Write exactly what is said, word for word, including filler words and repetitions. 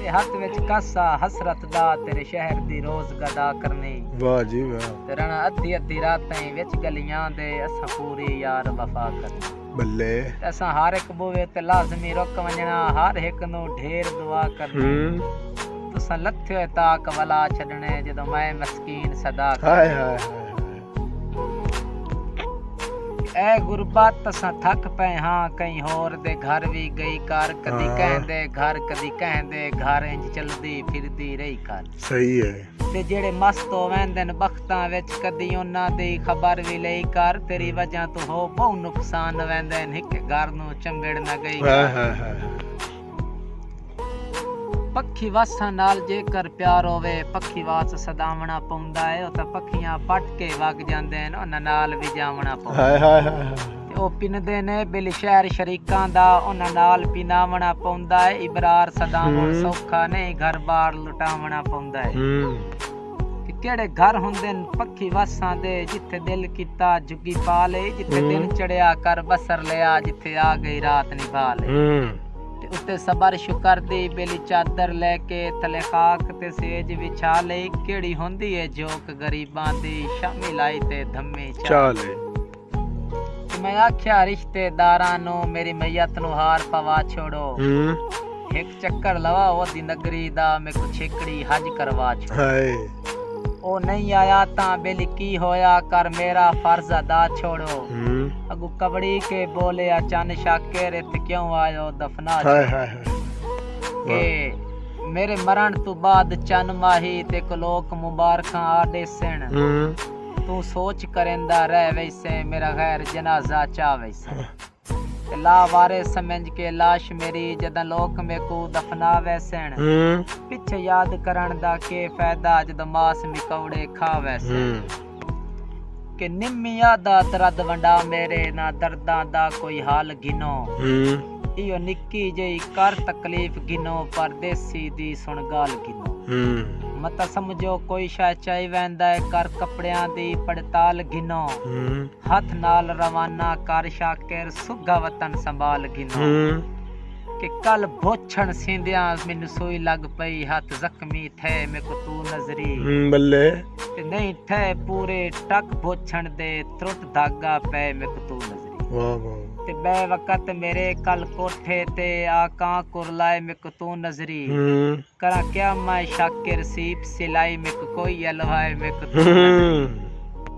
ہتھ وچ کس آ حسرت دا، تیرے شہر دی روز گدا کرنی۔ واہ جی واہ۔ تے رہنا ادھی ادھی راتیں وچ گلیاں دے، اساں پوری یار وفا کرنی۔ بلے۔ تے اساں ہر ہک بوے تے لازمی رک ونجنا، ہر ہک نو ڈھیر دعا کرنی۔ ہوں۔ تساں لتھے ہوئے تاک ولا چھڈنے، جدوں میں مسکین صدا کرنی۔ ہائے ہائے ہائے ہائے۔ اے غربت اساں تھک پئے ہاں، کہیں ہور دے گھر وی ڳئی کر، کدی ہاں۔ کہیں دے گھر، کدی کہیں دے گھر، انج چلدی پھردی رہی کر۔ صحیح ہے۔ تے جیڑھے مست ہو ویندن بختاں وچ، کدی انہاں دی خبر وی لئی کر، تیری وجہ توں ہو ٻہوں نقصان ویندن، ہک گھر نوں چنبڑ نہ ڳئی ہائے کر۔ ہائے ہائے ہائے۔ پکھی واساں نال جیکر پیار ہووے، پکھی واس سداوݨا پوندا ہے، او تاں پکھیاں پٹ کے وگ جاندے ہن، انہاں نال وی جاوݨا پوندا ہے۔ ہائے ہائے ہائے ہائے۔ تے او پندے نے بل شہر شریکاں دا، انہاں نال پناوݨا پوندا ہے، ابرار سداوݨ ہوں۔ سوکھا نہیں، گھر بار لٹاوݨا پوندا ہے۔ ہوں۔ کہ کیڑے گھر ہوندن پکھی واساں دے، جتھے دل کیتا جھگی پا لئی، جتھے ہوں۔ دن چڑھیا کر بسر لیا، جتھے آ ڳئی رات نبھا لئی۔ ہوں۔ تے اتے صبر شکر دی ٻیلی چادر لے کے، تھلے خاک تے سیج وچھا لئی، کیڑھی ہوندی ہے جھوک غریباں دی، شامی لائی تے دھمی چا چا لے۔ تے میں آکھیا رشتے داراں نوں، میری میت نوں ہار پوا چھوڑو۔ ہوں۔ ہک چکر لوا او دی نگری دا، میکوں چھیکڑی حج کروا چھوڑو۔ ہائے۔ او نہیں آیا تاں ٻیلی کی ہویا، کر میرا فرض ادا چھوڑو۔ ہوں۔ اڳوں کبڑی کے ٻولیا چن شاکر، اتھ کیوں آیو دفنا ہائے ہائے ہائے۔ کہ میرے مرݨ توں بعد چن ماہی تیکوں لوک مبارکاں آ ݙیسن۔ ہوں۔ توں سوچ کریندا رہ ویسیں، میرا غیر جنازہ چا ویسیں۔ تے لا وارث سمجھ کے لاش میری، جداں لوک میکوں دفنا ویسن۔ ہوں۔ پچھے یاد کرݨ دا کے فائدہ، جدوں ماس مکوڑے کھا ویسن۔ ہوں۔ کہ نمی عادت رد ونڈا میرے، نہ درداں دا کوئی حال گھنو۔ ہوں۔ ایہو نکی جئی کر تکلیف گھنو، پردیسی دی سݨ ڳالھ گھنو۔ ہوں۔ متاں سمجھو کوئی شے چائی ویندا ہے، کر کپڑیاں دی پڑتال گھنو۔ ہوں۔ ہتھ نال روانہ کر شاکر، سگھا وطن سنبھال گھنو۔ ہوں۔ کہ کل بھوچھݨ سیندیاں مینوں سوئی لڳ پئی، ہتھ زخمی تھئے میکوں توں نظری۔ ہوں، بلے۔ تے نہیں تھئے پورے ٹک بھوچھݨ دے، ترٹ دھاڳا پئے میکوں توں نظری۔ واہ واہ۔ تے ٻئے وقت میرے کل کوٹھے تے، آ کاں کرلائے میکوں توں نظری۔ ہوں۔ کراں کیا میں شاکر سیپ سلائی، میکوں کوئی الوائے میکوں توں ہوں۔ نظری۔